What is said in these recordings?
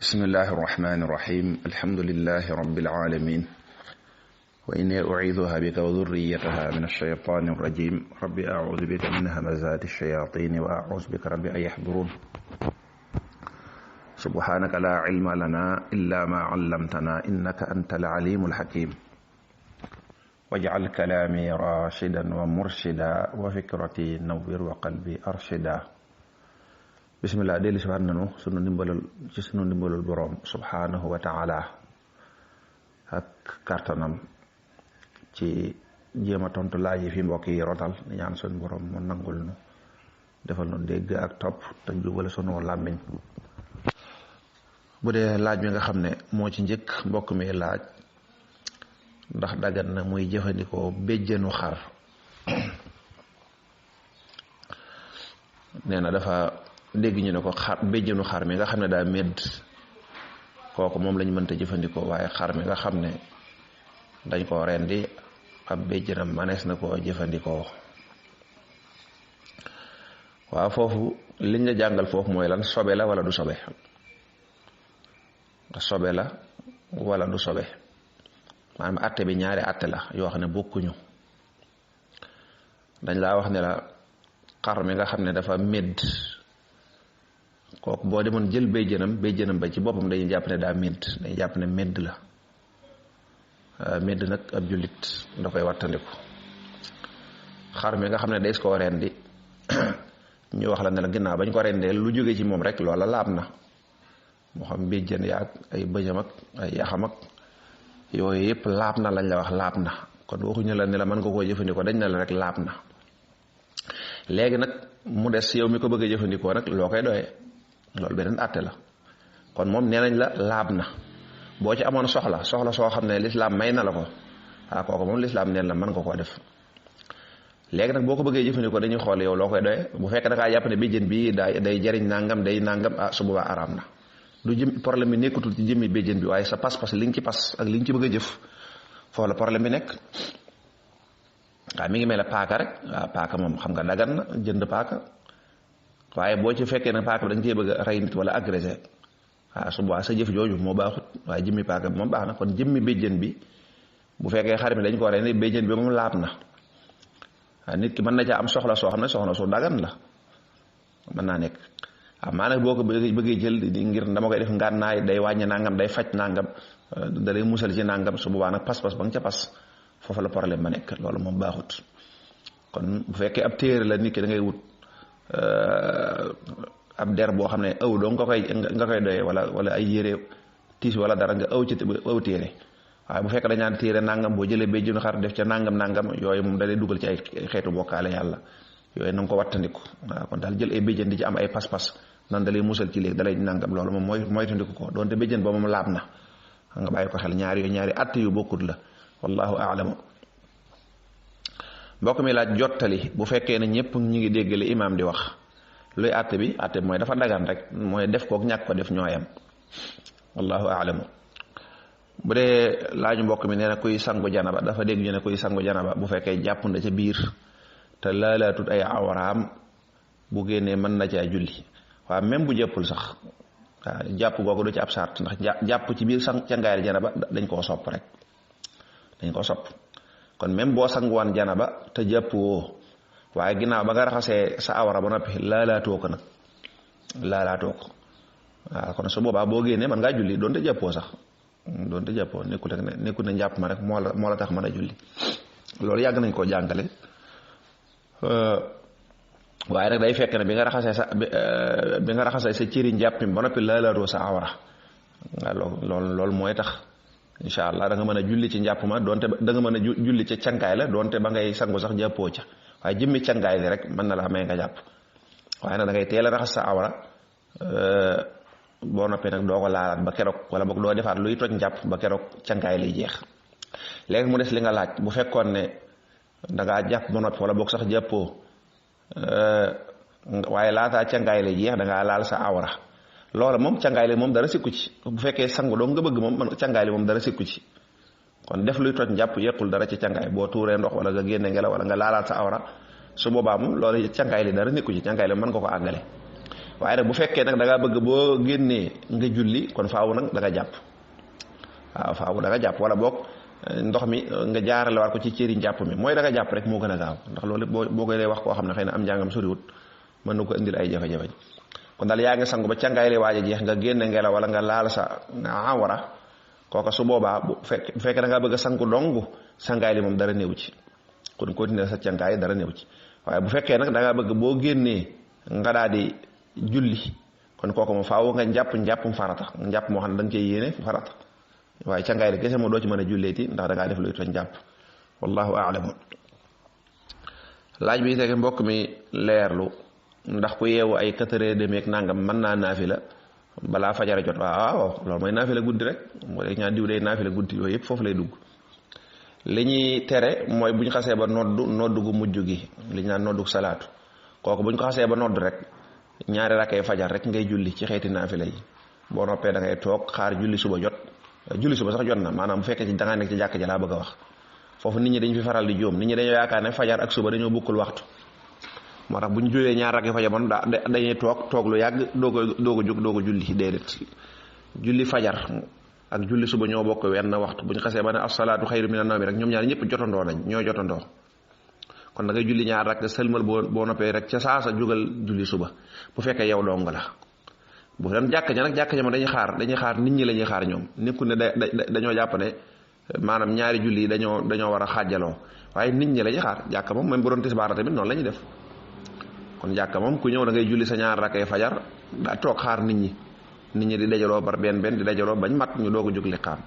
bismillahi irrahmani irrahim alhamdulilahi rabilalamin wa inni uciiduha bika wa durriyataha min alshaytani irrajim rabbi acuudu bika min hamazati alshayatini wa acuudu bika rabbi an yaxduruun subhanaka la cilma lana illa ma callamtana innaka anta alcalimu alxakim wajcal kalaami rashidan wa murshida wa fikrati nawwir wa qalbi arshida. bisimilah dellu si waat nanu sunu ndimbalul boroom subhanahu wa taala ak kartanam ci jéem a tontu laaj yi fi mbokk yi rotal di ñaan sunu boroom mu nangul nu defal nu dégg ak topp te jubale sunu làmmiñ. bu dee laaj bi nga xam ne moo ci njëkk mbokk mi laaj ndax dagan na muy jëfandikoo béjjënu xar. nee na dafa dégg ñu ne ko béjjënu xar mi nga xam ne daa medd kooku moom lañ mënta jëfandikoo, waaye xar mi nga xam ne dañ koo rendi ab béjjënam manees na koo jëfandikoo. waaw foofu liñ la jàngal foofu mooy lan, sobe la wala du sobe, sobe la wala du sobe. maanaam atte bi ñaari atte la yoo xam ne bokkuñu. dañ laa wax ne la xar mi nga xam ne dafa medd kooku boo demoon jël béjjënam ba ci boppam dañuy jàpp ne daa medd, dañuy jàpp ne medd la. medd nag ab jullit da koy wattandiku. xar mi nga xam ne des koo rendi ñu wax la ne la ginnaaw bañ ko rendee lu jóge ci moom rek loola laab na, moo xam béjjën yaag ay bëñam ak ay yaxam ak yooyu yëpp laab na lañ la wax, laab na. kon waxuñu la ne la mën nga koo jëfandikoo, dañ ne la rek laab na. léegi nag mu des yow mi ko bëgg a jëfandikoo nag loo koy doyee, loolu beneen àtte la. kon moom nee nañ la laab na. boo ci amoon soxla soo xam ne lislaam may na la ko, kooku moom lislaam neen la mën nga koo def. léegi nag boo ko bëggee jëfandikoo dañuy xool yow loo koy doyee. bu fekkee da ngaa jàpp ne béjjën bi day jariñ nangam day nangam, su boobaa araam na. du jëm problème bi nekkatul ci jëmmi béjjën bi, waaye sa pas-pas li nga ci pas ak li nga ci bëgg a jëf, foofu la problème bi nekk. waaw mi ngi mel ne paaka rek. waaw paaka moom xam nga dagan na jënd paaka, waaye boo ci fekkee ne paaka bi da nga cee bëgg a rey nit wala agressé, su boobaa sa jëf jooju moo baaxut. waaye jëmmi paaka bi moom baax na. kon jëmmi béjjën bi bu fekkee xar mi dañ ko rey ne béjjën bi moom laab na. waaw nit ki mën na caa am soxla soo xam ne soxna su dagan la, mën naa nekk. maanaam boo ko bëggee jël ngir dama koy def ngànnaay, day wàññi nangam, day faj nangam, da lay musal ci nangam, su boobaa nag pas-pas ba nga ca pas foofu la problème ma nekk. loolu moom baaxut. kon bu fekkee ab téere la nit ki da ngay wut ab der boo xam ne aw doo nga koy doyee, wala ay yére tiis wala dara nga aw ci aw téere. waaye bu fekkee dañ naan téere nangam boo jëlee béjjënu xar def ca nangam yooyu moom da lay dugal ci ay xeetu bokkaale yàlla, yooyu na nga ko wattandiku. waaw kon daal jël ay béjjën di ci am ay pas-pas nan da lay musal ci léegi da lay nangam, loolu moom mooy tandiku ko. doonte béjjën ba moom laab na, nga bàyyi ko xel. ñaari att yu bokkut la, wallahu aalamu. mbokk mi laaj jottali bu fekkee ne ñëpp ñu ngi dégg li imaam di wax, luy àtte bi mooy dafa dagan rek, mooy def kook ñàkk ko def ñooyam, wallahu aalamu. bu dee laaju mbokk mi nee na kuy sangu janaba, dafa dégg ñu ne kuy sangu janaba bu fekkee jàpp na ca biir te laalaatut ay awraam, bu génnee mën na caa julli. waaw même bu jàppul sax, waaw jàpp googu du ci ab sart, ndax jàpp ci biir cangaayal janaba dañ koo sopp rek, dañ koo sopp. kon même boo sanguwaan janaba te jàpp woo, waaye ginnaaw ba nga raxasee sa awra ba noppi laalaatoo ko nag, laalaatoo ko, waaw kon su boobaa boo génnee mën ngaa julli doonte jàppoo sax, doonte jàppoo nekkul ne njàpp ma rek moo la tax mën a julli. loolu yàgg nañ koo jàngale. waaye nag day fekk ne bi nga raxasee sa cëri njàppim ba noppi laalaatoo sa awra, waaw loolu mooy tax incha allah da nga mën a julli ci njàpp ma, donte da nga mën a julli ca cangaay la, donte ba ngay sangu sax jàppoo ca. waaye jëmmi cangaay li rek mën na la may nga jàpp. waaye nag da ngay teel a raxas sa awra boo noppee nag doo ko laalaat ba keroog, wala boog doo defaat luy toj njàpp ba keroog cangaay liy jeex. léegi mu des li nga laaj, bu fekkoon ne da ngaa jàpp ba noppi wala boog sax jàppoo, waaye laataa cangaay liy jeex da ngaa laal sa awra, loola moom cangaay li moom dara sikku ci. bu fekkee sangu doo nga bëgg moom cangaay li moom dara sikku ci. kon def luy toj njàpp yequl dara ci cangaay. boo tuuree ndox wala nga génne ngelaw wala nga laalaat sa awra, su boobaa moom loolu cangaay li dara nekku ci, cangaay li mën nga ko àggale. waaye nag bu fekkee nag da ngaa bëgg boo génnee nga julli kon faaw nag da nga jàpp waaw faaw da nga jàpp wala boog ndox mi nga jaarale war ko ci cëri njàpp mi mooy da nga jàpp rek moo gën a gaaw ndax loolu boo koy lay wax koo xam ne xëy na am njàngam soriwut mën na ko indil ay jafe-jafe kon daal yaa ngi sangu ba càngaay li waaj a jeex nga génne ngelaw wala nga laal sa awara kooka su boobaa bu fekkee da ngaa bëgg a sangu dong sangaay li moom dara néew ci kon continuer sa càngaay dara néew ci waaye bu fekkee nag da ngaa bëgg boo génnee nga daal di julli kon kooku moom faaw nga njàppum farata njàpp moo xam ne da nga cey yéene farata waaye càngaay li kese moo doo ci mën a julleeti ndax da ngaa def luy toñ jàpp wallahu a'lam laaj bi tege mbokk mi leerlu ndax ku yeewu ay 4h30 ak nangam mën naa naafila balaa fajara jot waaw loolu mooy naafila guddi rek mooy ñaan diw day naafila guddi yooyu yëpp foofu lay dugg li ñuy tere mooy bu ñu xasee ba noddu gu mujj gi li ñu naan noddu salaatu kooku bu ñu ko xasee ba nodd rek ñaari rakkay fajar rek ngay julli ci xeeti naafila yi boo noppee da ngay toog xaar julli suba jot julli suba sax jot na maanaam bu fekkee ci da ngaa nekk ci jàkk ja laa bëgg a wax foofu nit ñi dañ fi faral di jóom nit ñi dañoo yaakaar ne fajar ak suba dañoo bokkul waxtu moo tax bu ñu jullee ñaar rakkay fajar man dañuy toog lu yàgg doog a jóg doog a julli déedéet julli fajar ak julli suba ñoo bokk wenn waxtu bu ñu xasee ba ne as-salaatu xayru mina nawmi rek ñoom ñaar ñëpp jotandoo nañ ñoo jotandoo kon da ngay julli ñaar rakk sëlmal boo noppee rek ca saasa jógal julli suba bu fekkee yow dong la bu doon jàkk ja nag jàkk ja ma dañuy xaar nit ñi la ñuy xaar ñoom nekkul ne dañoo jàpp ne maanaam ñaari julli yi dañoo war a xaajaloo waaye nit ñi la ñuy xaar jàkk moom même bu doon tisbaar tamit noonu la ñuy def kon jàkk moom ku ñëw da ngay julli sa ñaar rakkay fajar daa toog xaar nit ñi di dajaloo par benn di dajaloo bañ mat ñu doog a jóg liqaam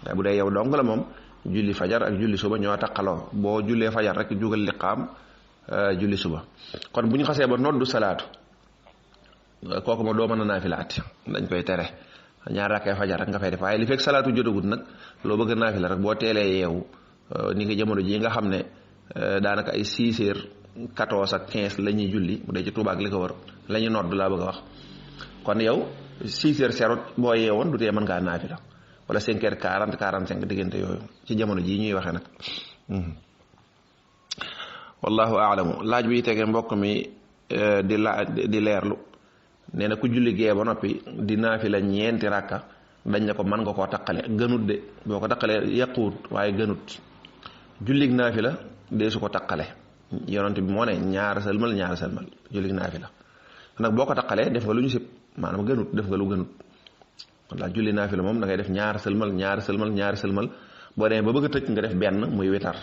waaye bu dee yow dong la moom julli fajar ak julli suba ñoo taqaloo boo jullee fajar rek jógal liqaam julli suba kon bu ñu xasee ba noddu salaatu kooku ma doo mën a naafilaat dañ koy tere ñaar rakkay fajar rek nga fay def waaye li fekk salaatu jotagut nag loo bëgg a naafila rek boo teelee yeewu ni ki jamono ji nga xam ne daanaka ay 6h14 ak 15 la ñuy julli bu dee ci Tuubaa ak li ko wër la ñuy nodd laa bëgg a wax kon yow 6h0 boo yeewoon du tee mën ngaa naafila wala 5h40 45 diggante yooyu ci jamono jii ñuy waxee nag wallahu a'lamu laaj bi tege mbokk mi di leerlu nee na ku julli gee ba noppi di naafila ñeenti rakka dañ ne ko mën nga koo taqale gënut de boo ko taqalee yàquwut waaye gënut jullig naafila dee su ko taqale yonent bi moo ne ñaar sëlmal jullig naafila nag boo ko taqalee def nga lu ñu sib maanaam gënut def nga lu gënut kon daal julli naafila moom da ngay def ñaar sëlmal boo demee ba bëgg a tëj nga def benn muy witar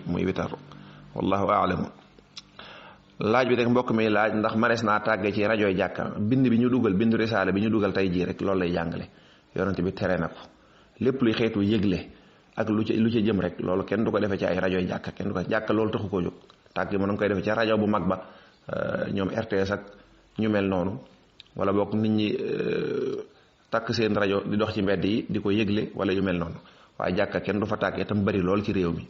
muy witar wallahu a'lamu laaj bi rek mbokk mi laaj ndax manees naa tàggee ci rajoy jàkka bind bi ñu dugal bindu risaale bi ñu dugal tey jii rek loolu lay jàngale yonent bi tere na ko lépp luy xeetu yëgle ak lu ca jëm rek loolu kenn du ko defee ci ay rajoy jàkka kenn du ko jàkka loolu taxu koo jóg tàgg yi mën nga koy defee ci rajo bu mag ba ñoom RTS ak ñu mel noonu wala boog nit ñi takk seen rajo di dox ci mbedd yi di ko yëgle wala yu mel noonu waaye jàkka kenn du fa tàggee tam bari lool ci réew mi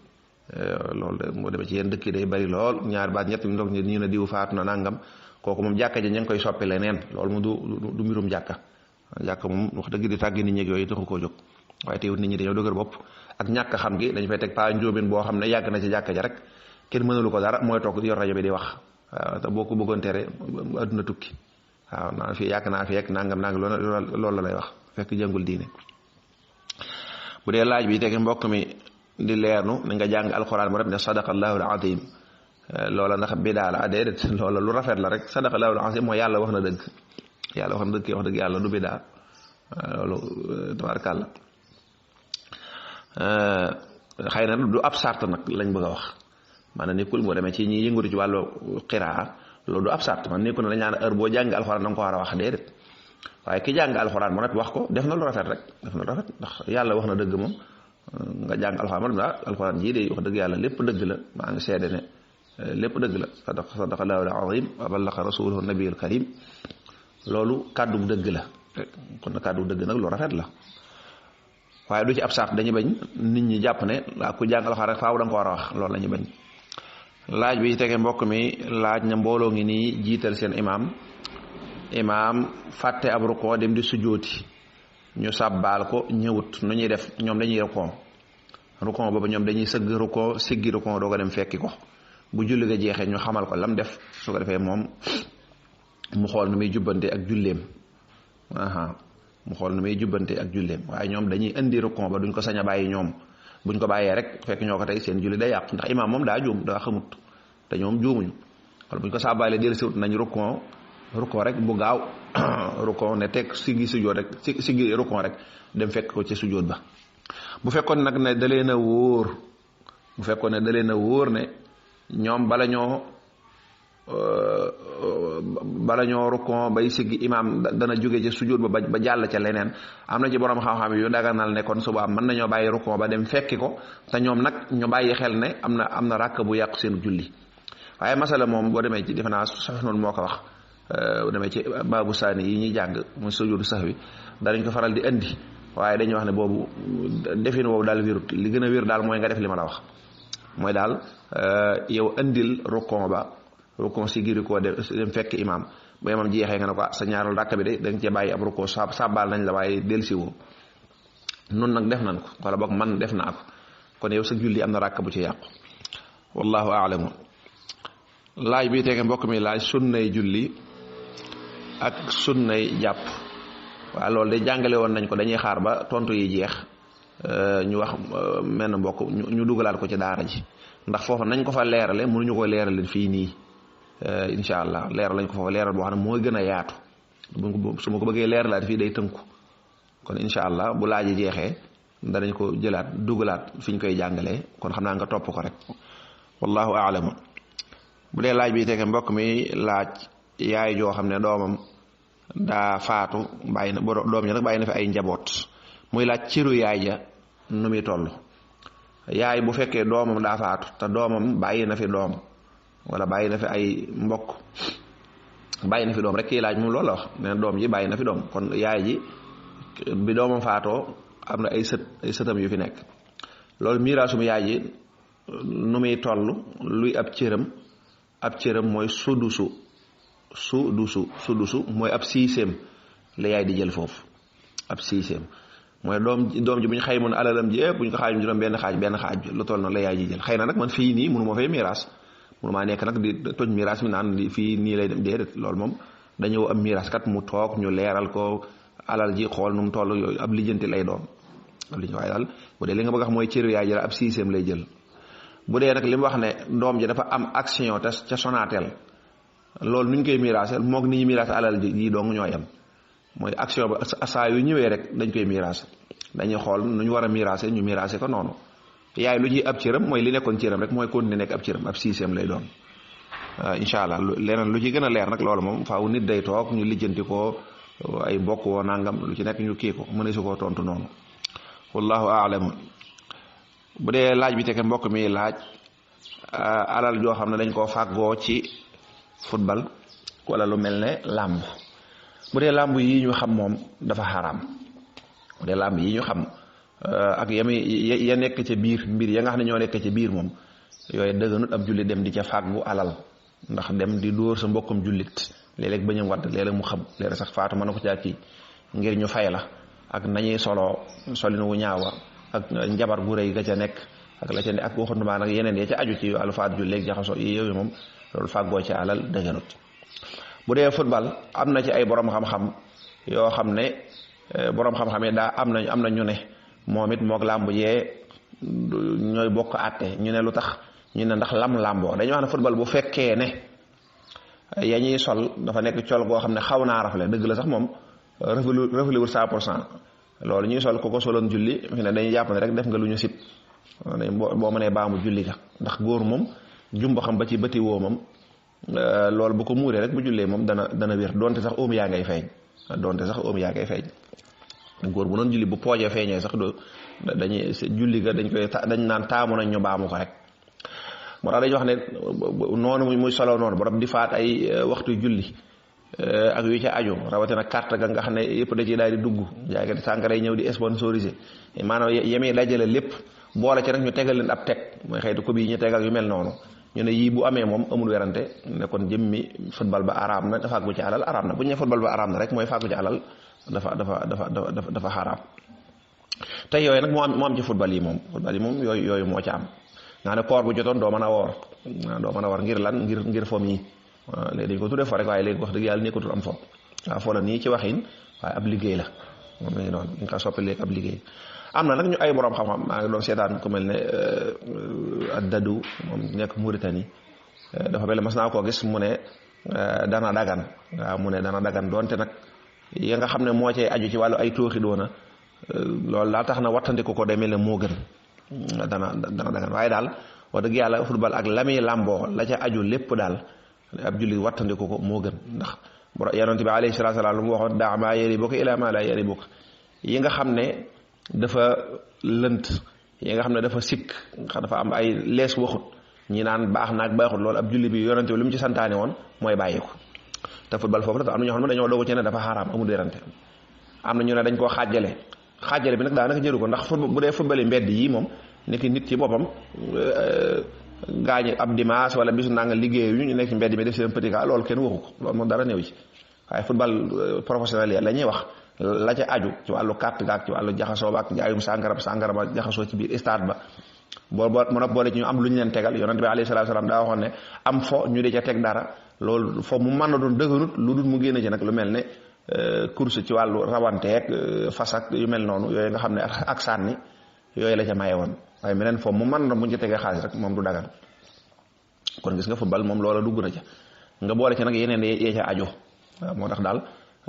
loolu de moo demee ci yenn dëkk yi day bari lool ñaar baat ñett ndox ñu ne diw faatu na nangam kooku moom jàkka ji ña ngi koy soppi leneen loolu moom du mbirum jàkka moom wax dëgg di tàgg nit ñi yooyu taxu koo jóg waaye teewut nit ñi dañoo dëgër bopp ak ñàkk xam gi dañ fay teg paa njóobeen boo xam ne yàgg na ci jàkka ja rek kenn mënalu ko dara mooy toog yor rajo bi di wax waaw te boo ko bëggoon tere adduna tukki waaw naa fi yàgg naa fi yegg nangam loolu la lay wax fekk jàngul diine bu dee laaj bi tege mbokk mi di leernu ni nga jàng alxuraan mu rek ne sadaqallahu al-azim loola ndax bidaa la déedéet loola lu rafet la rek sadaqallahu al-azim mooy yàlla wax na dëgg wax dëgg yàlla du bidaa loolu tabaarkàlla xëy na du ab sart nag lañ bëgg a wax maanaam nekkul boo demee ci ñi yëngatu ci wàllu qiraa loolu du ab sart man nekkul ne dañ naan heure boo jàng alxuraan da nga ko war a wax déedéet waaye ki jàng alxuraan mu rek wax ko def na lu rafet rek ndax yàlla wax na dëgg moom nga jàng alxuraan ma alxuraan jii de wax dëgg yàlla lépp dëgg la maa ngi seede ne lépp dëgg la sadaqallahu al-azim wa ballaqa rasuluhu nabiyul karim loolu kàddu dëgg la kon na kàddu dëgg nag lu rafet la waaye du ci ab saat dañu bañ nit ñi jàpp ne waa ku jàng alxuraan rek faaw da nga ko war a wax loolu la ñu bañ laaj bi tege mbokk mi laaj na mbooloo ngi nii jiital seen imaam fàtte ab rukoo dem di sujjóoti ñu sàbbaal ko ñëwut nu ñuy def ñoom dañuy rukon boobu ñoom dañuy sëgg rukon siggi rukon doo ko dem fekki ko bu julli ga jeexee ñu xamal ko lam def su ko defee moom mu xool nu muy jubbante ak julleem mu xool nu muy jubbante ak julleem waaye ñoom dañuy indi rukon ba duñ ko sañ a bàyyi ñoom buñ ko bàyyee rek fekk ñoo ko tey seen julli day yàqu ndax imaam moom daa juum daa xamut te ñoom juumuñu kon buñ ko sàbbaalee dellu siwut nañ rukon rek bu gaaw rukon ne teg siggi sujjóot rek siggi rukon rek dem fekk ko ci sujjóot ba bu fekkoon nag ne da leen a wóor ne ñoom bala ñoo rukon bay siggi imaam dana jóge ci sujjóot ba jàll ca leneen am na ci borom xam-xam yu daganal ne kon suba mën nañoo bàyyi rukon ba dem fekki ko te ñoom nag ñu bàyyi xel ne am na ràkk bu yàqu seen julli waaye masala moom boo demee ci defe naa sax noonu moo ko wax boo demee ci baabu saani yi ñuy jàng muy sujjóotu sahwi danañ ko faral di indi waaye dañuy wax ne boobu defin boobu daal wérut li gën a wér daal mooy nga def li ma la wax mooy daal yow indil rukon si giri koo dem fekk imaam ba imaam jeexee nga ne ko sa ñaaral ràkk bi de da nga cee bàyyi ab rukon sàbbaal nañ la waaye delsi woo noonu nag def nañ ko wala boog man def naa ko kon yow sa julli am na ràkk bu ci yàqu wallahu aalamu laaj bi tege mbokk mi laaj sunnay julli ak sunnay jàpp waaw loolu de jàngale woon nañ ko dañuy xaar ba tontu yi jeex ñu wax menn mbokk ñu dugalaat ko ci daara ji ndax foofu nañ ko fa leerale mënuñu ko leerale fii nii incha allah leeral lañ ko foofa leeral boo xam ne mooy gën a yaatu su ma ko bëggee leeralaat fii day tënku kon incha allah bu laaji jeexee danañ ko jëlaat dugalaat fi ñu koy jàngalee kon xam naa nga topp ko rek wallahu aalamu bu dee laaj bi tege mbokk mi laaj yaay joo xam ne doomam daa faatu bàyyi na doom ja nag bàyyi na fi ay njaboot muy laaj ciru yaay ja nu muy toll yaay bu fekkee doomam daa faatu te doomam bàyyi na fi doom wala bàyyi na fi ay mbokk bàyyi na fi doom rek kii laaj moom loolu la wax nee na doom ji bàyyi na fi doom kon yaay ji bi doomam faatoo am na ay sëtam yu fi nekk loolu miraasum yaay ji nu muy toll luy ab cëram mooy sudusu mooy ab sixième la yaay di jël foofu ab sixième mooy doom ji bu ñu xaymoon alalam ji yëpp bu ñu ko xaajum juróom benn xaaj bi lu toll noonu la yaay ji jël xëy na nag man fii nii mënu ma fay miraas mënu maa nekk nag di toj miraas mi naan fii nii lay dem déedéet loolu moom dañëw am miraas kat mu toog ñu leeral ko alal ji xool nu mu toll yooyu ab lijjanti lay doon waaye daal bu dee li nga bëgg a wax mooy cëru yaay ji la ab sixième lay jël bu dee nag li mu wax ne doom ji dafa am action te ca Sonatel loolu nuñ koy miraasal moog ni ñu miraas alal ji dong ñooy am mooy action ba saa yu ñëwee rek dañ koy miraas dañuy xool nu ñu war a miraase ñu miraase ko noonu yaay lu ciy ab cëram mooy li nekkoon cëram rek mooy continuer nekk ab cëram ab sixième lay doon incha allah leneen lu ci gën a leer nag loolu moom faaw nit day toog ñu lijjanti ko ay mbokk woo nangam lu ci nekk ñu kii ko mëne su koo tontu noonu wallahu aalam bu dee laaj bi teke mbokk mi laaj alal joo xam ne dañ koo fàggoo ci football wala lu mel ne làmb bu dee làmb yi ñu xam moom dafa xaraam bu dee làmb yi ñu xam ak ya nekk ca biir mbir ya nga xam ne ñoo nekk ca biir moom yooyu dëgganut ab jullit dem di ca fàggu alal ndax dem di dóor sa mbokkum jullit léeg-léeg bañam wadd léeg-léeg mu xam léeg sax faatu mën na ko caa kii ngir ñu fay la ak nañuy solin wu ñaawa ak njabar gu rëy ga ca nekk ak la ca ne ak waxutuma nag yeneen ya ca aju ci wàllu faatu jullit jaxasoo yi yooyu moom loolu fàggoo ci alal dëgganut bu dee football am na ci ay borom xam-xam yoo xam ne borom xam-xam yi daa am na ñu ne moom it moog làmb yee ñooy bokk àtte ñu ne lu tax ñu ne ndax làmboo dañuy wax ne football bu fekkee ne ya ñuy sol dafa nekk col goo xam ne xaw naa rafle dëgg la sax moom raflewul 100% loolu ñuy sol ko soloon julli fi ne dañuy jàpp ne rek def nga lu ñu sib boo mënee baamu julli ga ndax góor moom jumba xam ba ci bëti woo moom loolu bu ko muuree rek bu jullee moom dana wér donte sax óom yaa ngay feeñ góor bu noonu julli bu poojee feeñee sax dañuy julli ga dañ naan taamu nañ ñu baamu ko rek moo tax dañuy wax ne noonu muy solo noonu borom di faat ay waxtu julli ak yu ca aju rawatina carte ga nga xam ne yëpp da ciy daal di dugg jaaykat sàngara yi ñëw di sponsorisé maanaam yemee dajale lépp boole ci nag ñu tegal leen ab teg mooy xëytu ko bii ñu tegal yu mel noonu ñu ne yii bu amee moom amul werante ne kon jëmmi football ba araam na fàggu ci alal araam na bu ñu ne football ba araam na rek mooy fàggu ci alal dafa xaraam te yooyu nag moo am ci football yi moom yooyu moo ci am nga xam ne koor bu jotoon doo mën a woor ngir lan ngir fomm yi léegi dañ ko tuddee fo rek waaye léegi wax dëgg yàlla nekkatul am fo waaw fo la nii ci waxin waaye ab liggéey la moom la ñu doon ñu ko soppi léegi ab liggéey. am na nag ñu ay borom xam-xam maa ngi doon seetaan ku mel ne Addadu moom nekk Mauritanie dafa mel ne mas naa koo gis mu ne dana dagan waaw mu ne dana dagan donte nag ya nga xam ne moo cay aju ci wàllu ay tooxi doona loolu daal tax na wattandiku ko day mel ne moo gën dana dagan waaye daal wax dëgg yàlla football ak la muy làmboo la ca aju lépp daal ab julli wattandiku ko moo gën ndax yonent bi alayhi salaatu salaam lu mu waxoon daa maa yaribuka ilaa maa laa yaribuka yi nga xam ne dafa lënt yi nga xam ne dafa sikk nga dafa am ay lees waxut ñi naan baax naag baaxut loolu ab julli bi yonent bi lu mu ci santaane woon mooy bàyyi ko te football foofu la am na ñoo xam ne dañoo dogu ci ne dafa xaraam amul dérante am na ñu ne dañ koo xaajale bi nag daanaka jëru ko ndax bu dee football yi mbedd yi moom nekk nit ci boppam gaañu ab dimanche wala bisu nanga liggéeyu ñu nekk ci mbedd mi def seen petit cas loolu kenn waxu ko loolu moom dara néew ci waaye football professionnel yi la ñuy wax la ca aju ci wàllu carte gaak ci wàllu jaxasoo ba ak njaayum sàngara ba jaxasoo ci biir stade ba boo mën a boole ci ñu am lu ñu leen tegal yonent bi alayhi salaatu salaam daa waxoon ne am fo ñu di ca teg dara loolu fo mu mën na doon dëgërut lu dul mu génn ci nag lu mel ne course ci wàllu rawanteeg fas ak yu mel noonu yooyu nga xam ne ak sànni yooyu la ca maye woon waaye meneen fo mu mën na buñ ci tegee xaalis rek moom du dagan kon gis nga football moom loola dugg na ca nga boole ci nag yeneen yee ca aju waaw moo tax daal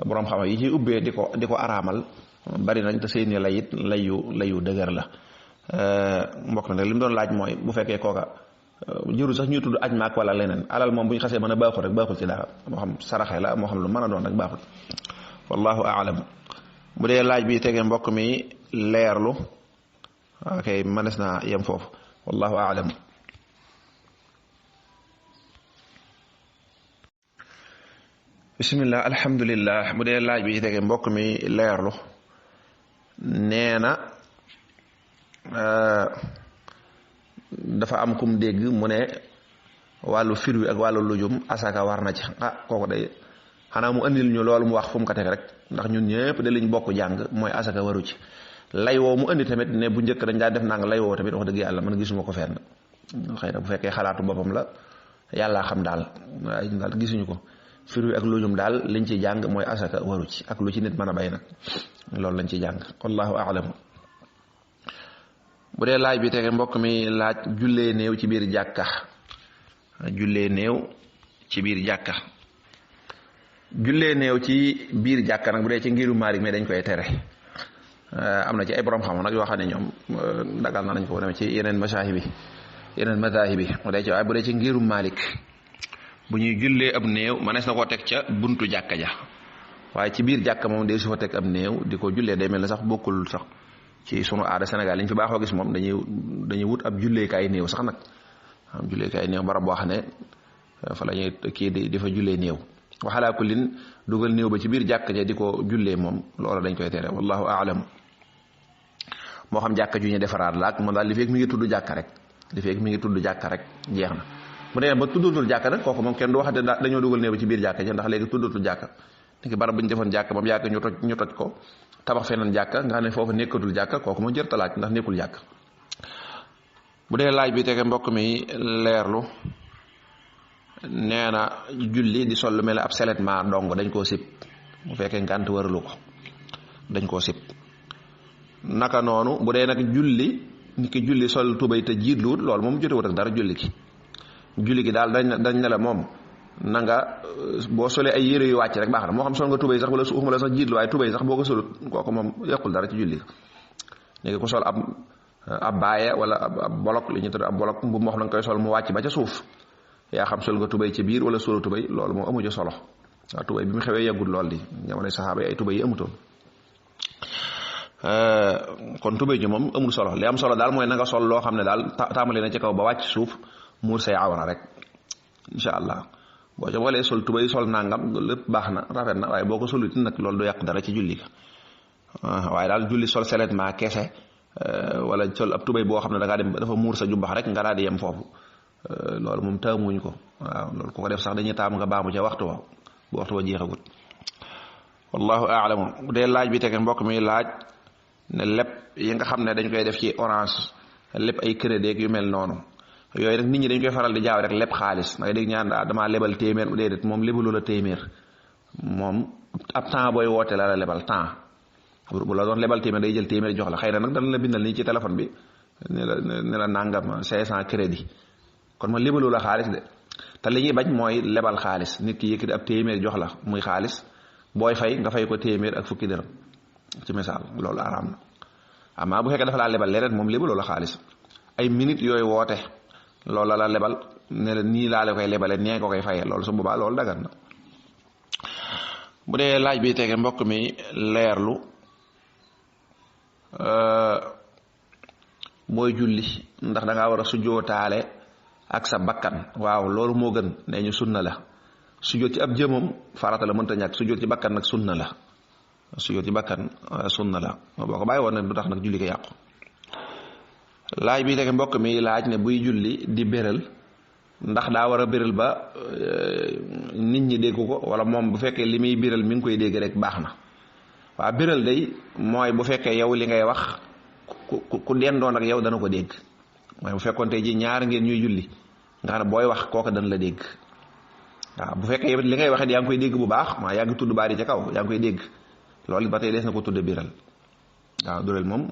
borom xam yi ci ubbee di ko araamal bari nañ te seeni layit layu dëgër la mbokk na nag li mu doon laaj mooy bu fekkee kooka jëru sax ñuy tudd aj maak wala leneen alal moom bu ñu xasee mën a baaxul rek baaxul ci dara moo xam saraxe la moo xam lu mën a doon rek baaxul wallahu aalam bu dee laaj bi tegee mbokk mi leerlu ok mënees naa yem foofu wallahu aalam bismillah alhamdulillah bu dee laaj bi tegee mbokk mi leerlu nee na dafa am kum dégg mu ne wàllu fir wi ak wàllu lujum asaka war na ci kooku day xanaa mu andil ñu loolu mu wax fu mu ko teg rek ndax ñun ñëpp de liñ bokk jàng mooy asaka waru ci lay woo mu andi tamit ne bu njëkk dañ daa def nang lay woo tamit wax dëgg yàlla man gisuma ko fenn xëy na bu fekkee xalaatu boppam la yàllaa xam daal waaye daal gisuñu ko fir wi ak lujum daal liñ ci jàng mooy asaka waru ci ak lu ci nit mën a bay nag loolu lañ ci jàng wallahu a'lam bu dee laaj bi tege mbokk mi laaj jullee néew ci biir jàkka jullee néew ci biir jàkka jullee néew ci biir jàkka nag bu dee ci ngiru Maalik mais dañ koy tere am na ci ay borom xam nag yoo xam ne ñoom dagal na nañ ko demee ci yeneen masaahib bi yeneen mazahib bi mu dee ci waaye bu dee ci ngiru Maalik bu ñuy jullee ab néew manees na koo teg ca buntu jàkka ja waaye ci biir jàkka moom dee su fa teg ab néew di ko jullee day mel ne sax bokkul sax ci sunu aada Sénégal li ñu fi baaxoo gis moom dañuy wut ab julleekaay néew sax nag am julleekaay néew barab boo xam ne fa la ñuy kii di fa jullee néew waxalaa kullin dugal néew ba ci biir jàkka ja di ko jullee moom loola dañ koy tere wallahu aalam moo xam jàkka ju ñu defaraat la ak moom daal li fekk mi ngi tudd jàkka rek li fekk mi ngi tudd jàkka rek jeex na bu demee ba tuddatul jàkka nag kooku moom kenn du waxate dañoo dugal néew ba ci biir jàkka ja ndax léegi tuddatul jàkka léegi barab bu ñu defoon jàkka moom yàgg ñu toj ko tabax feneen jàkka nga xam ne foofu nekkatul jàkka kooku moo jër talaaj ndax nekkul jàkka bu dee laaj bi tege mbokk mi leerlu nee na julli di sol lu mel ne ab seulement dong dañ koo sib bu fekkee ngànt waralu ko dañ koo sib naka noonu bu dee nag julli nit ki julli sol tubay te jiitluwut loolu moom jotewut ak dara julli gi daal dañ ne la moom na nga boo solee ay yére yu wàcc rek baax na moo xam sol nga tubay sax wala waxuma la sax jiitlu waaye tubay sax boo ko solut kooku moom yàqul dara ci julli léegi ko sol ab baaye wala ab bolok li ñu tudd ab bolok bu moo xam nga koy sol mu wàcc ba ca suuf yaa xam sol nga tubay ci biir wala solo tubay loolu moom amu ci solo waaw tubay bi mu xewee yàggul lool di jamono saxaaba yi ay tubay yi amutoon kon tubay ji moom amul solo li am solo daal mooy na nga sol loo xam ne daal tàmbali na ci kaw ba wàcc suuf muur say awra rek incha allah boo ca walee sol tubay sol nangam lépp baax na rafet na waaye boo ko solut nag loolu du yàq dara ci julli ga waaye daal julli sol seulement kese wala sol ab tubay boo xam ne da ngaa dem dafa muur sa jumbax rek nga daal di yem foofu loolu moom taamuñ ko waaw loolu ku ko def sax dañuy taamu nga baamu ca waxtu wa bu waxtu wa jeexagut wallahu a'lamu bu dee laaj bi tege mbokk mi laaj ne lépp yi nga xam ne dañ koy def ci orange lépp ay crédit yu mel noonu yooyu nag nit ñi dañ koy faral di jaaw rek leb xaalis da ngay dégg ñaan damaa lebal téeméer déedéet moom lebalu la téeméer moom ab temps booy woote la lebal temps bu la doon lebal téeméer day jël téeméer jox la xëy na nag dana la bindal nii ci téléphone bi ne la nangam 500 crédit kon ma lebalu la xaalis de te li ñuy bañ mooy lebal xaalis nit ki yëkkati ab téeméer jox la muy xaalis booy fay nga fay ko téeméer ak fukki dërëm ci misaal loolu araam na amaa bu fekkee dafa laa lebal leneen moom lebaloo la xaalis ay minutes yooyu woote loolu la lebal ne la nii laa la koy lebale nee ko koy fayee loolu su boobaa loolu dagan na. bu dee laaj bi tege mbokk mi leerlu mooy julli ndax da ngaa war a sujjootaale ak sa bakkan waaw loolu moo gën nee ñu sunna la sujjoot ci ab jëmam farata la mënta ñàkk sujjoot ci bakkan nag sunna la sujjoot ci bakkan sunna la boo ko bàyyi woon nag du tax nag julli ko yàqu. laaj bi tege mbokk mi laaj ne buy julli di béral ndax daa war a béral ba nit ñi dégg ko wala moom bu fekkee li muy béral mi ngi koy dégg rek baax na waaw béral day mooy bu fekkee yow li ngay wax ku dendoon ak yow dana ko dégg mooy bu fekkoon tey ji ñaar ngeen ñuy julli nga xam ne booy wax kooka dana la dégg waaw bu fekkee yow li ngay waxee yaa ngi koy dégg bu baax maa yaa ngi tudd baari ca kaw yaa ngi koy dégg loolu ba tey des na ko tudde béral waaw béral moom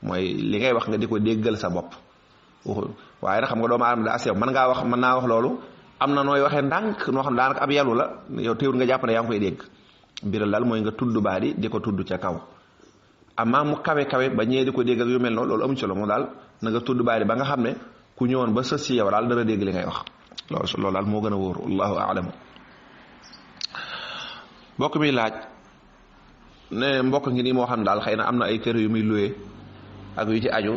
mooy li ngay wax nga di ko déggal sa bopp waaye nag xam nga doomu aadama daa sew mën naa wax loolu am na nooy waxee ndànk noo xam ne daanaka ab yàllu la yow teewul nga jàpp ne yaa ngi koy dégg biral daal mooy nga tudd baat yi di ko tudd ca kaw amaa mu kawe ba ñee di ko dégg ak yu mel noonu loolu amuñ solo moom daal na nga tudd baat yi ba nga xam ne ku ñëwoon ba sës ci yow daal dana dégg li ngay wax loolu daal moo gën a wóor wallahu a'lam. mbokk mi laaj ne mbokk ngi nii moo xam daal xëy na am na ay kër yu muy luye ak yu ci aju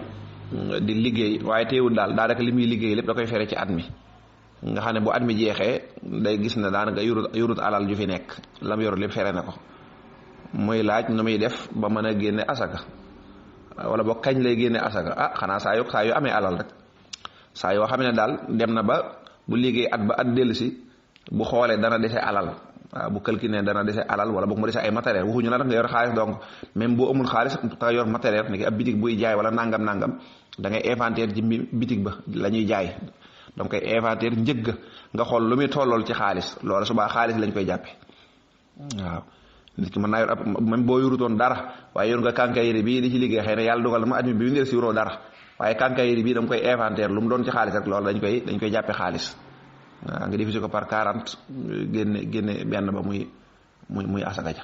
di liggéey waaye teewul daal daanaka li muy liggéey lépp da koy fere ci at mi nga xam ne bu at mi jeexee day gis ne daanaka yurut alal ju fi nekk lam yor lépp fere na ko muy laaj nu muy def ba mën a génne asaka wala ba kañ lay génne asaka xanaa saa yu amee alal rek saa yoo xam ne daal dem na ba bu liggéey at ba at dellusi bu xoolee dana dese alal waaw bu calculé ne dana dese alal wala boog mu dese ay matériel waxuñu la nag nga yor xaalis donc même boo amul xaalis te yor matériel ni ab bitig buy jaay wala nangam da ngay inventaire ci bitig ba la ñuy jaay donc koy inventaire njëgg nga xool lu muy tollool ci xaalis loolu subaa xaalis lañ koy jàppe waaw nit ki mën naa yor ab même boo yorutoon dara waaye yor nga kànkayri bii di ci liggéey xëy na yàlla dogal ma at mi bi ngeen si yoroo dara waaye kànkayri bii dama koy inventaire lu mu doon ci xaalis rek loolu dañ koy jàppe xaalis waaw nga diviser ko par 40 génne benn ba muy asaka ja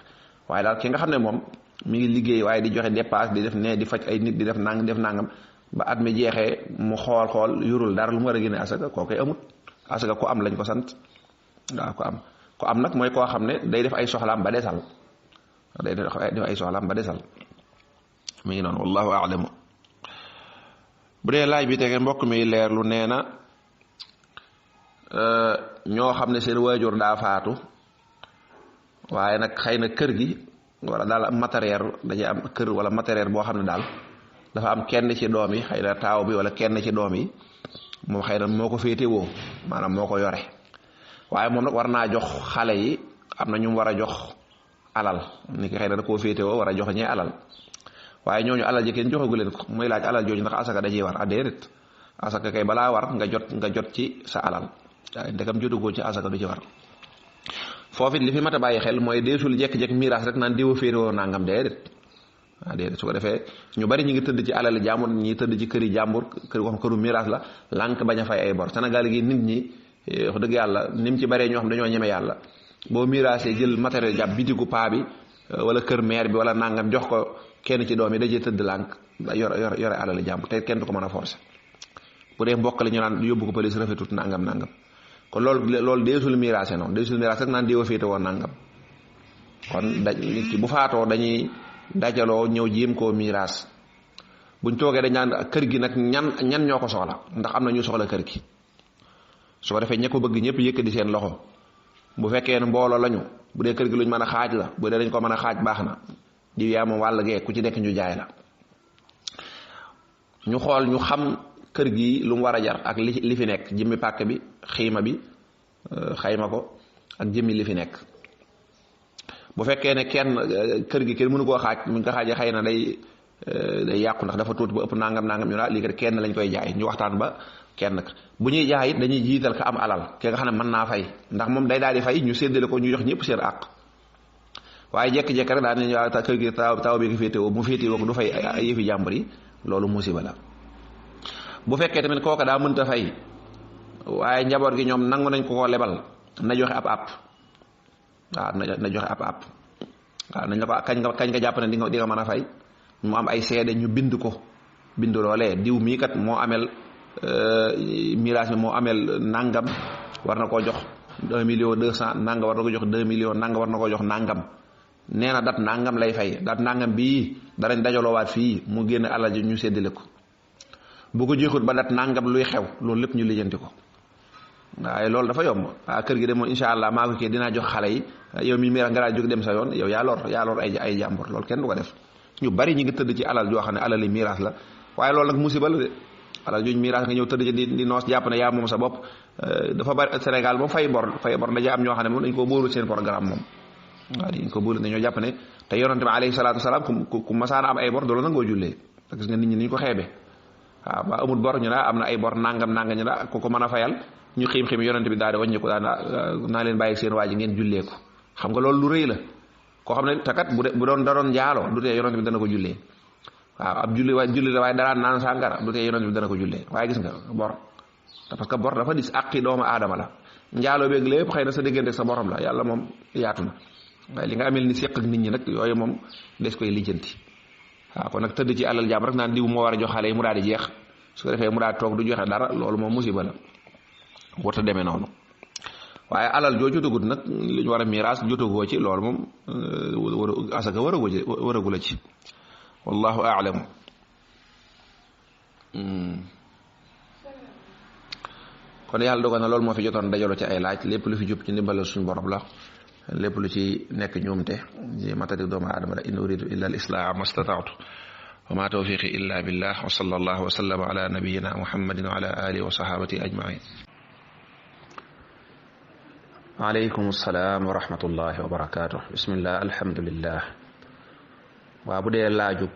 waaye daal ki nga xam ne moom mi ngi liggéey waaye di joxe dépasse di def ne di faj ay nit di def nangam ba at mi jeexee mu xool yorul dara lu mu war a génne asaka koo koy amut asaka ku am lañ ko sant waaw ko am nag mooy koo xam ne day def ay soxlaam ba desal mi ngi noonu wallahu a'lamu. bu dee laaj bi tege mbokk mi leerlu nee na ñoo xam ne seen waajur daa faatu waaye nag xëy na kër gi wala daal am matériel dañuy am kër wala matériel boo xam ne daal dafa am kenn ci doom yi xëy na taaw bi wala kenn ci doom yi moom xëy na moo ko féetewoo maanaam moo ko yore waaye moom nag war naa jox xale yi am na ñu war a jox alal ni ki xëy na da koo féetewoo war a jox ñee alal waaye ñooñu alal ji kenn joxagu leen ko muy laaj alal jooju ndax asaka da ciy war déedéet asaka kay balaa war nga jot ci sa alal waaye ndekam jotugoo ci asaka du ci war foofu it li fi mat a bàyyi xel mooy deesul jekk-jekk miraas rek naan diwa féetewoo nangam déedéet su ko defee ñu bari ñu ngi tëdd ci alal jàmbur ñi tëdd ci këri jàmbur kër wax këru miraas la lànk bañ a fay ay bor Sénégal gi nit ñi wax dëgg yàlla ni mu ci baree ñoo xam dañoo ñeme yàlla boo miraasee jël matériel jàpp bitigu paa bi wala kër maire bi wala nangam jox ko kenn ci doom yi dajee tëdd lànk yore alal jàmbur te kenn du ko mën a forcer bu dee mbokk la ñu naan yóbbu ko police rafetut nangam kon loolu deesul miraase noonu deesul miraase rek naan diwa féete woon nangam kon nit ki bu faatoo dañuy dajaloo ñëw jéem koo miraas buñ toogee dañ naan kër gi nag ñan ñoo ko soxla ndax am na ñu soxla kër gi su ko defee ña ko bëgg ñëpp yëkkati seen loxo bu fekkee ne mbooloo lañu bu dee kër gi luñ mën a xaaj la bu dee dañ ko mën a xaaj baax na di yaa moom wàll gee ku ci nekk ñu jaay la ñu xool ñu xam kër gi lu mu war a jar ak li fi nekk jëmmi pàkk bi xiima bi xayma ko ak jëmmi li fi nekk bu fekkee ne kenn kër gi kenn mënu koo xaaj mu ngi ko xaajee xëy na day day yàqu ndax dafa tuuti ba ëpp nangam nangam ñu lii kat kenn lañ koy jaay ñu waxtaan ba kenn bu ñuy jaay it dañuy jiital ka am alal ki nga xam ne mën naa fay ndax moom day daal di fay ñu séddale ko ñu jox ñëpp seen àq waaye jekki-jekki rek daal nañu waaw kër gi taw bi nga féetewoo mu féetewoo ko du fay ay yëfi jàmbur yi loolu musiba la. bu fekkee tamit kooka daa mënta fay waaye njaboot gi ñoom nangu nañ ko koo lebal na joxe ab waaw na joxe ab waaw nañ la ko kañ nga jàpp ne di nga mën a fay mu am ay seede ñu bind ko bind loolee diw mii kat moo amel miraas mi moo amel nangam war na koo jox 1,200,000 nangam war na ko jox 2 millions nangam war na koo jox nangam nee na dat nangam lay fay dat nangam bii darañ dajaloowaat fii mu génn alal ji ñu séddale ko bu ko joxut ba dat nangam luy xew loolu lépp ñu lijjanti ko waaye loolu dafa yomb kër gi de moom incha allah maa ko kii dinaa jox xale yi yow mi mira nga daa jóg dem sa yoon yow yaa lor ay jàmbur loolu kenn du ko def ñu bari ñi ngi tëdd ci alal joo xam ne alal yi miraas la waaye loolu nag musiba la de alal jooju miraas nga ñëw tëdd ci di noos jàpp ne yaa moom sa bopp dafa bari Sénégal moom fay bor daja am ñoo xam ne moom dañ ko bóorul seen programme moom waaw dañ ko bóorul dañoo jàpp ne te yonante bi alayhi salaatu wasalaam ku masaana am ay bor doolu nangoo jullee gis nga nit ñi ni ñu ko xeebe waaw ba amul bor ñu am na ay bor nangam ñu ne ku ko mën a fayal ñu xiim yonante bi daal di wàññi ko daal naa leen bàyyi seen waa ji ngeen jullee ko xam nga loolu lu rëy la koo xam ne takat bu doon daroon njaaloo du tee yonante bi dana ko jullee waaw ab julli la waaye daraan naan sàngara du tee yonante bi dana ko jullee waaye gis nga bor parce que bor dafa dis àqi doomu aadama la njaaloo beeg lépp xëy na sa diggante sa borom la yàlla moom yaatu na waaye li nga amel ni seq ak nit ñi nag yooyu moom des koy lijjanti waaw kon nag tëdd ci alal jaam rek naan diw moo war a jox xale yi mu daal di jeex su ko defee mu daal toog du joxe dara loolu moom musiba la warta demee noonu waaye alal joo jotagut nag li ñu war a miraas jotagoo ci loolu moom asaka waragu la ci wallahu a'lam kon yàlla dogal na loolu moo fi jotoon dajaloo ci ay laaj lépp lu fi jub ci ndimbalal suñu borom la lépp lu ci nekk ñoomte ci matadi doomu aadama la in uridu illa al islaaha ma stata'tu wa ma tawfiqi illa billah wa sallallahu wa sallama ala nabiyyina muhammadin wa ala alihi wa sahabati ajmain waaleykum salaam wa rahmatullahi wa barakaatu bismillah alhamdulillah waa bu dee laajub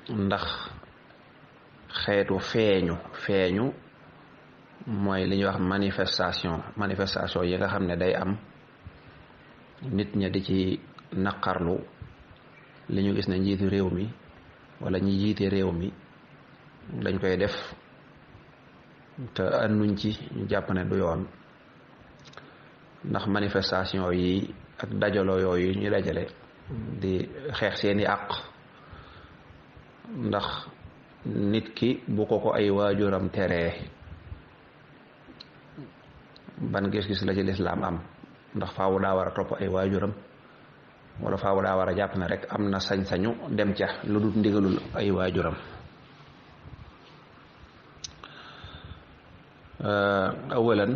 ndax xeetu feeñu mooy li ñuy wax manifestation yi nga xam ne day am nit ña di ci naqarlu li ñu gis ne njiitu réew mi wala ñi jiite réew mi dañ koy def te ànduñ ci ñu jàpp ne du yoon ndax manifestation yi ak dajaloo yooyu ñu dajale di xeex seeni àq ndax nit ki bu ko ay waajuram teree ban gis-gis la ci lislaam am ndax faawu daa war a topp ay waajuram wala faawu daa war a jàpp ne rek am na sañ-sañu dem ca lu dul ndigalul ay waajuram awalan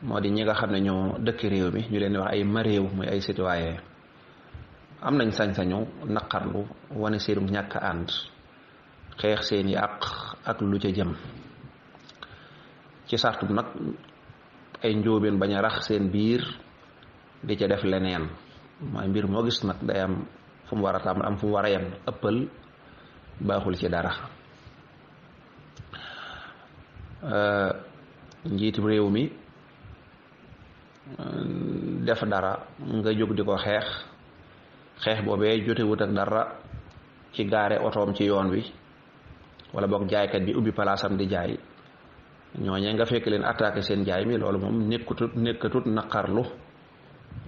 moo di ñi nga xam ne ñoo dëkk réew mi ñu leen di wax ay maréew muy ay citoyen am nañ sañ-sañu naqarlu wane seenu ñàkk ànd xeex seeni àq ak lu ca jëm ci sartum nag ay njóobeen bañ a rax seen biir di ca def leneen mooy mbir moo gis nag day am fu mu war a tàmm am fu mu war a yem ëppal baaxul ci dara njiitu réew mi def dara nga jóg di ko xeex boobee jotewut ak dara ci gaare otoom ci yoon wi wala boog jaaykat bi ubbi palaasam di jaay ñooñee nga fekk leen attaqué seen jaay mi loolu moom nekkatut naqarlu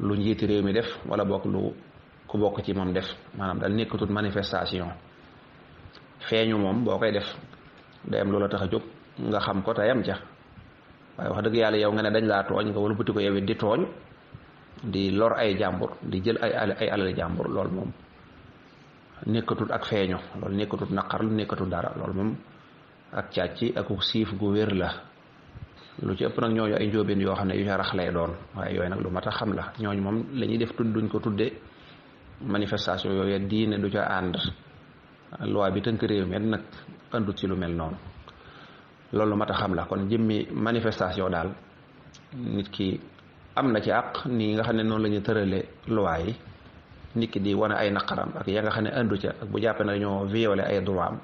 lu njiiti réew mi def wala boog lu ku bokk ci moom def maanaam daal nekkatut manifestation feeñu moom boo koy def day am loola tax a jóg nga xam ko tayam ca waaye wax dëgg yàlla yow nga ne dañ laa tooñ nga wëlbati ko yow it di tooñ di lor ay jàmbur di jël ay alal jàmbur loolu moom nekkatut ak feeñu loolu nekkatut naqarlu nekkatut dara loolu moom ak càcc ak siif gu wér la lu ci ëpp nag ñooñu ay njóobeen yoo xam ne yu ca rax lay doon waaye yooyu nag lu mat a xam la ñooñu moom la ñuy def duñ ko tudde manifestation yooyu diine du ca ànd loi bi tënk réew mi nag àndut ci lu mel noonu loolu lu mat a xam la kon jëmmi manifestation daal nit ki am na ci àq nii nga xam ne noonu la ñu tërale loi yi nit ki di wane ay naqaram ak ya nga xam ne andu ca ak bu jàppee ne dañoo violé ay droit am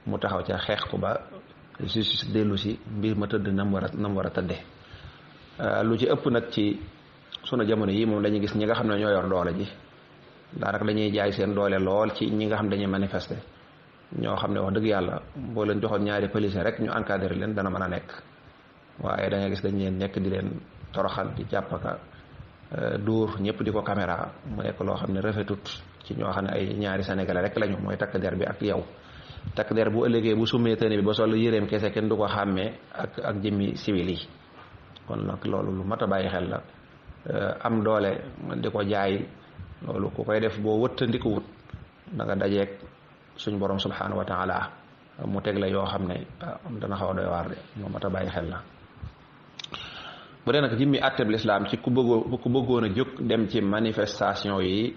mu taxaw ca xeex ko ba justice dellu si mbir ma tëdd nam war a tëddee. lu ci ëpp nag ci sunu jamono yi moom dañuy gis ñi nga xam ne ñoo yor doole ji daanaka dañuy jaay seen doole lool ci ñi nga xam dañuy manifester ñoo xam ne wax dëgg yàlla boo leen joxoon ñaari police rek ñu encadré leen dana mën a nekk waaye da ngay gis dañ leen nekk di leen toroxal di jàppaka dóor ñëpp di ko caméra mu nekk loo xam ne rafetut ci ñoo xam ne ay ñaari sénégalais rek lañu mooy takk der bi ak yow takk der bu ëllëgee bu summee tëne bi ba sol yëreem kese kenn du ko xàmmee ak jëmmi civil yi kon nag loolu lu mat a bàyyi xel la am doole di ko jaay loolu ku koy def boo wëttandiku wut da nga dajeeg suñ borom subhanahu wa taala mu teg la yoo xam ne dana xaw a doy waar de moo mat a bàyyi xel la. bu dee nag jëmmi àtteb lislaam ci ku bëggoon a jóg dem ci manifestation yi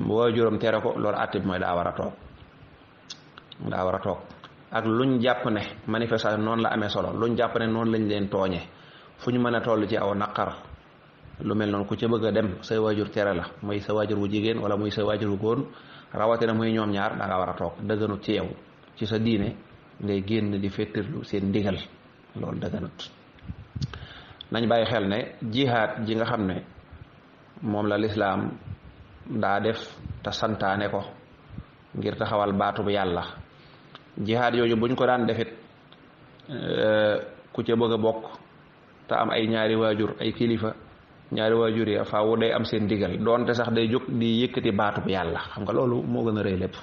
waajuram tere ko loolu àtte bi mooy daa war a toog ak luñ jàpp ne manifestation noonu la amee solo luñ jàpp ne noonu lañ leen tooñe fu ñu mën a toll ci aw naqar lu mel noonu ku ca bëgg a dem say waajur tere la muy sa waajur wu jigéen wala muy sa waajur wu góor rawatina muy ñoom ñaar da nga war a toog dëgganut ci yow ci sa diine ngay génn di fettirlu seen ndigal loolu dëgganut. nañ bàyyi xel ne jihaad ji nga xam ne moom la lislaam daa def te santaane ko ngir taxawal baatu bu yàlla jihaad yooyu buñ ko daan defit ku ca bëgg a bokk te am ay ñaari waajur ay kilifa ñaari waajur ya faawu day am seen ndigal doonte sax day jóg di yëkkati baatu bu yàlla xam nga loolu moo gën a rëy lépp.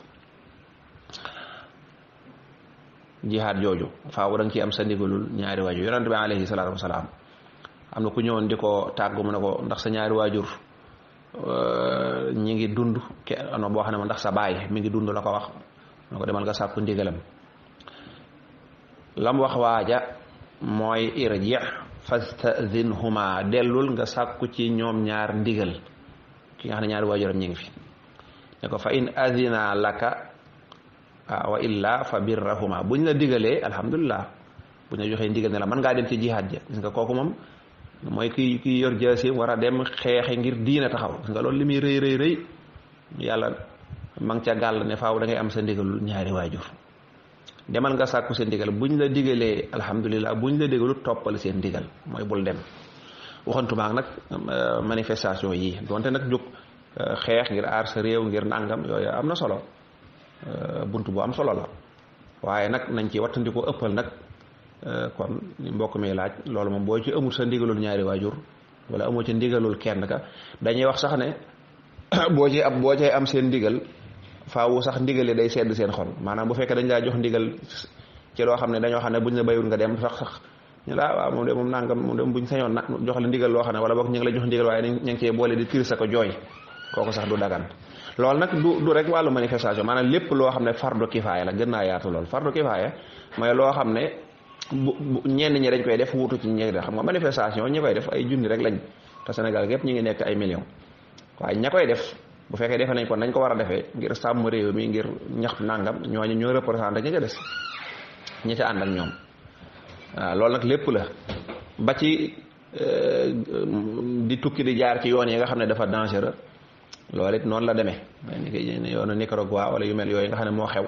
jihaad jooju faawu da nga ciy am sa ndigalul ñaari waajur yonent bi alayhi salaatu wasalaam am na ku ñëwoon di ko tàggu mu ne ko ndax sa ñaari waajur ñi ngi dund ano boo xam ne ma ndax sa baay mi ngi dund la ko wax ne ko demal nga sàkku ndigalam lam wax waaja mooy irji fastazinhuma dellul nga sàkku ci ñoom ñaar ndigal ki nga xam ne ñaari waajuram ñi ngi fi ne ko fa in azina laka wa illa fa birrahuma buñ la digalee alhamdulillah buñ la joxee ndigal ne la mën ngaa dem ci jihaad ja gis nga kooku moom mooy kii yor jaasi war a dem xeexe ngir diina taxaw gis nga loolu li muy rëy yàlla ma ngi ca gàll ne faaw da ngay am sa ndigalul ñaari waajur demal nga sàkku seen ndigal buñ la digalee alhamdulillah buñ la digalu toppal seen ndigal mooy bul dem waxantumaak nag manifestation yi donte nag jóg xeex ngir aar sa réew ngir nangam yooyu am na solo bunt bu am solo la waaye nag nañ ci wattandikoo ëppal nag kon mbokk mi laaj loolu moom boo ci amul sa ndigalul ñaari waajur wala amoo ci ndigalul kenn ka dañuy wax sax ne boo cay am seen ndigal faawu sax ndigal yi day sedd seen xol maanaam bu fekkee dañ laa jox ndigal ci loo xam ne dañoo xam ne buñ la bayul nga dem sax ñu la waaw moom de moom nangam moom de buñ sañoon na jox la ndigal loo xam ne wala boog ñu ngi la jox ndigal waaye ñu ngi cee boole di tiir sa ko jooy kooku sax du dagan loolu nag du rek wàllu manifestation maanaam lépp loo xam ne fardu kifaaya la gën naa yaatu lool fardu kifaaya mooy loo xam ne ñenn ñi dañ koy def wuutu ci ñi def xam nga manifestation ñi koy def ay junni rek lañ te Sénégal gépp ñu ngi nekk ay millions waaye ña koy def bu fekkee defee nañ ko nañ ko war a defee ngir sàmm réew mi ngir ñaxtu nangam ñooñu ñoo représenté ñi ca des ñi ca ànd ak ñoom waaw loolu nag lépp la ba ci di tukki di jaar ci yoon yi nga xam ne dafa dangereux loolu it noonu la demee ni ki yoonu Nicaragua wala yu mel yooyu nga xam ne moo xew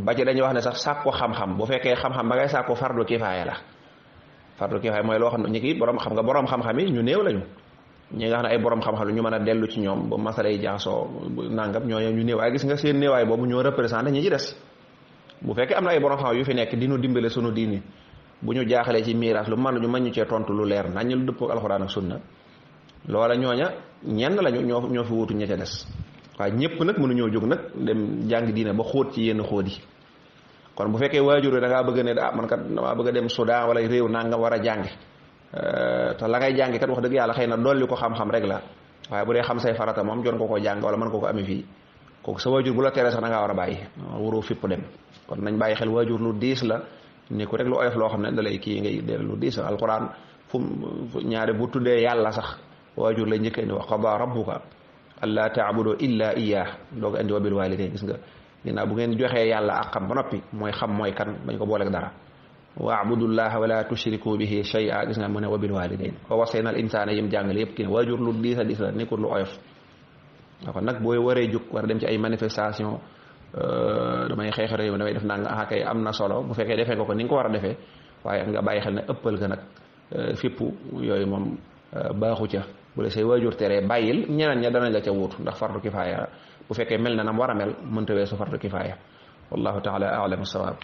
ba ci dañuy wax ne sax sàkku xam-xam bu fekkee xam-xam ba ngay sàkku fardu kifaaya la fardu kifaaya mooy loo xam ne ñi ki borom xam nga borom xam-xam yi ñu néew lañu ñi nga xam ne ay borom xam-xam ñu mën a dellu ci ñoom ba masala yi jaxasoo nangam ñooñu ñu néew waaye gis nga seen néewaay boobu ñoo représenté ñi ci des bu fekkee am na ay borom xam yu fi nekk dinu dimbale sunu diini bu ñu jaaxalee ci miraas lu mën ñu mën ñu cee tontu lu leer nañ lu dëppoo alxuraan ak sunna loola ñooña ñenn lañu ñoo fi wutu ña ca des waaye ñëpp nag mënuñoo jóg nag dem jàng diine ba xóot ci yenn xóot yi kon bu fekkee waajur da ngaa bëgg ne man kat damaa bëgg a dem Soudan wala réew nanga war a jàngi te la ngay jàngi kat wax dëgg yàlla xëy na dolli ko xam-xam rek la waaye bu dee xam say farata moom jot nga koo jàng wala mën nga ko amee fii kooku sa waajur bu la teree sax da ngaa war a bàyyi waroo fipp dem kon nañ bàyyi xel waajur lu diis la ni ko rek lu oyof loo xam ne da lay kii ngay del lu diis la alquran fu ñaare bu tuddee yàlla sax waajur lay njëkk indi wa qada rabbuka alla taabudu illa iyyah doog indi wa bil walidayn gis nga ginnaaw bu ngeen joxee yàlla ak xam ba noppi mooy xam mooy kan bañ ko booleeg dara waabudullaha wala tushriku bihi shay'a gis nga mu ne wa bil walidayn wa wasayna al insana yim jàngale yëpp kii waajur lu diis a diis la nekkul lu oyof kon nag booy waree jug war a dem ci ay manifestation damay xeex réew mi damay def naa nga kay am na solo bu fekkee defee nga ko ni nga ko war a defee waaye nga bàyyi xel ne ëppal ga nag fippu yooyu moom baaxu ca bu la say waajur teree bàyyil ñeneen ña danañ la ca wuutu ndax fardu kifaaya bu fekkee mel na nam war a mel mënta weesu fardu kifaaya wallahu taala a'lam as-sawaab